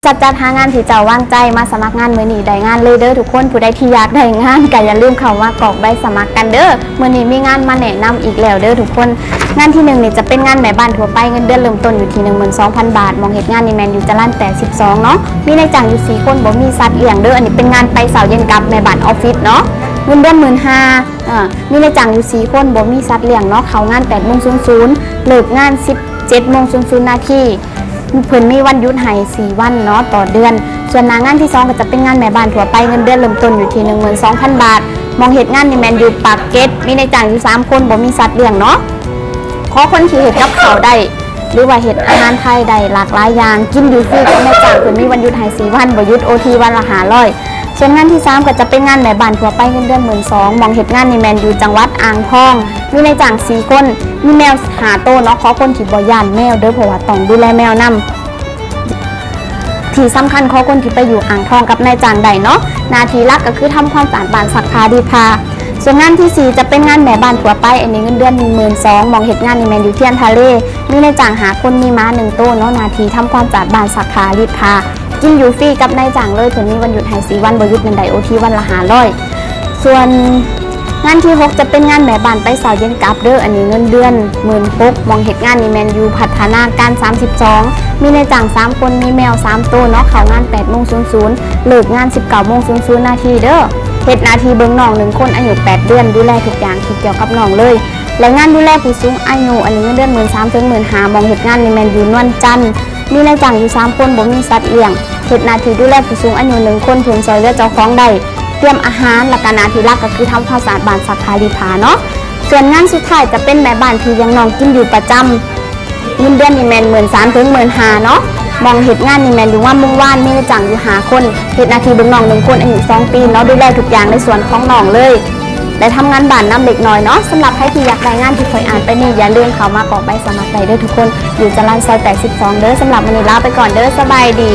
ສັດຈັດຫາງານທີ່ເຈົ້າວາງໃຈມາສະໝັກງານມື້ນີ້ໄດ້ງານເລີຍເດີທຸກຄົນ. ຜູ້ໃດທີ່ຢາກໄດ້ງານກໍຢ່າລືມເຂົ້າມາກອກໃບສະໝັກກັນເດີ. ມື້ນີ້ມີງານມາແນະນຳອີກແລ້ວເດີທຸກຄົນ. ງານທີໜຶ່ງນີ້ຈະເປັນງານແມ່ບ້ານທົ່ວໄປ, ເງິນເດືອນເລີ່ມຕົ້ນຢູ່ທີ່ໜຶ່ງໝື່ນສອງພັນບາດ, ໝ່ອງເຮັດງານນີ້ແມ່ນຢູ່ຈະລານແປດສິບສອງເນາະ. ມີນາຍຈ້າງຢູ່ສີ່ຄົນ, ບໍ່ມີສັດລ້ຽງເດີ. ອັນນີ້ເປັນງານໄປເຊົ້າເຢັນກັບ, ແມ່ບ້ານອອບຟິດເນາະ. ເງິນເດືອນໝື່ນຫ້າ ອາ ມີນາຍຈ້າງຢູ່ສີ່ຄົນ, ບໍ່ມີສັດລ້ຽງເນາະ. ເຂົ້າງານແປດໂມງສູນສູນ, ເລີກງານສິບເຈັດໂມງສູນສູນນາທີ. ເພິ່ນມີວັນຢຸດໃຫ້ສີ່ວັນເນາະຕໍ່ເດືອນ. ສ່ວນໜ້າງານທີສອງກໍຈະເປັນງານແມ່ບ້ານທົ່ວໄປ, ເງິນເດືອນເລີ່ມຕົ້ນຢູ່ທີ່ໜຶ່ງໝື່ນສອງພັນບາດ, ໝ່ອງເຮັດງານນີ້ແມ່ນຢູ່ປາກເກຣັດ, ມີນາຍຈ້າງຢູ່ສາມຄົນ, ບໍ່ມີສັດລ້ຽງເນາະ. ຂໍຄົນທີ່ເຮັດກັບເຂົ້າໄດ້ ຫຼືວ່າເຮັດອາຫານໄທໄດ້ຫຼາກຫຼາຍຢ່າງ, ກິນຢູ່ຟຣີກັບນາຍຈ້າງ, ເພິ່ນມີວັນຢຸດໃຫ້ສີ່ວັນ, ບໍ່ຢຸດໂອທີວັນລະຫ້າຮ້ອຍ. ສ່ວນງານທີສາມກໍຈະເປັນງານແມ່ບ້ານທົ່ວໄປ, ເງິນເດືອນໝື່ນສອງ, ໝ່ອງເຮັດງານນີ້ແມ່ນຢູ່ຈັງຫວັດອ່າງທອງ, ມີນາຍຈ້າງສີ່ຄົນ, ມີແມວຫ້າໂຕເນາະ. ຂໍຄົນທີ່ບໍ່ຢ້ານແມວເດີ, ເພາະວ່າຕ້ອງດູແລແມວນຳ. ທີ່ສຳຄັນ ຂໍຄົນທີ່ໄປຢູ່ອ່າງທອງກັບນາຍຈ້າງໄດ້ເນາະ. ໜ້າທີ່ຫຼັກກໍຄືທຳຄວາມສະອາດບ້ານ, ຊັກຜ້າ, ລີດຜ້າ. ສ່ວນງານທີສີ່ຈະເປັນງານແມ່ບ້ານທົ່ວໄປ, ອັນນີ້ເງິນເດືອນໜຶ່ງໝື່ນສອງ, ໝ່ອງເຮັດງານນີ້ແມ່ນຢູ່ທຽນທະເລ, ມີນາຍຈ້າງຫ້າຄົນ, ມີໝາໜຶ່ງໂຕເນາະ. ໜ້າທີ່ທຳຄວາມສະອາດບ້ານ, ຊັກຜ້າ, ລີດຜ້າ, ກິນຢູ່ຟຣີກັບນາຍຈ້າງເລີຍ, ເພິ່ນມີວັນຢຸດໃຫ້ສີ່ວັນ, ບໍ່ຢຸດແມ່ນໄດ້ໂອທີວັນລະຫ້າຮ້ອຍ. ສ່ວນງານທີຫົກຈະເປັນງານແມ່ບ້ານໄປເຊົ້າເຢັນກັບເດີ, ອັນນີ້ເງິນເດືອນໝື່ນຫົກ, ໝ່ອງເຮັດງານນີ້ແມ່ນຢູ່ພັດທະນາການສາມສິບສອງ, ມີນາຍຈ້າງສາມຄົນ, ມີແມວສາມໂຕເນາະ. ເຂົ້າງານແປດໂມງສູນສູນ, ເລີກງານສິບເກົ້າໂມງສູນສູນນາທີເດີ. ເຮັດໜ້າທີ່ເບິ່ງນ້ອງໜຶ່ງຄົນອາຍຸແປດເດືອນ, ດູແລທຸກຢ່າງທີ່ກ່ຽວກັບນ້ອງເລີຍ. ແລະ ງານດູແລຜູ້ສູງອາຍຸ ອັນນີ້ເງິນເດືອນໝື່ນສາມເຖິງໝື່ນຫ້າ, ໝ່ອງເຮັດງານນີ້ແມ່ນຢູ່ນວນຈັນ, ມີນາຍຈ້າງຢູ່ສາມຄົນ, ບໍ່ມີສັດລ້ຽງ. ເຮັດໜ້າທີ່ດູແລຜູ້ສູງອາຍຸໜຶ່ງຄົນ, ເພິ່ນຊ່ອຍເຫຼືອເຈົ້າຂອງໄດ້, ຕຽມອາຫານ, ແລ້ວກະໜ້າທີ່ຫຼັກກໍຄືທຳຄວາມສະອາດບ້ານ, ຊັກຜ້າ, ລີດຜ້າເນາະ. ສ່ວນງານສຸດທ້າຍຈະເປັນແມ່ບ້ານທີ່ລ້ຽງນ້ອງກິນຢູ່ປະຈຳ, ເງິນເດືອນນີ້ແມ່ນໝື່ນສາມເຖິງໝື່ນຫ້າເນາະ. ໝ່ອງເຮັດງານນີ້ແມ່ນຢູ່ງາມວົງວານ, ມີນາຍຈ້າງຢູ່ຫ້າຄົນ, ເຮັດໜ້າທີ່ເບິ່ງນ້ອງໜຶ່ງຄົນອາຍຸສອງປີເນາະ, ດູແລທຸກຢ່າງໃນສ່ວນຂອງນ້ອງເລີຍ ແລະ ທຳງານບ້ານນຳເລັກນ້ອຍເນາະ. ສຳລັບໃຜທີ່ຢາກໄດ້ງານທີ່ຂ້ອຍອ່ານໄປນີ້, ຢ່າລືມເຂົ້າມາກອກໃບສະໝັກໄດ້ເດີທຸກຄົນ, ຢູ່ຈະລານຊອຍແປດສິບສອງເດີ. ສຳລັບມື້ນີ້ລາໄປກ່ອນເດີ, ສະບາຍດີ.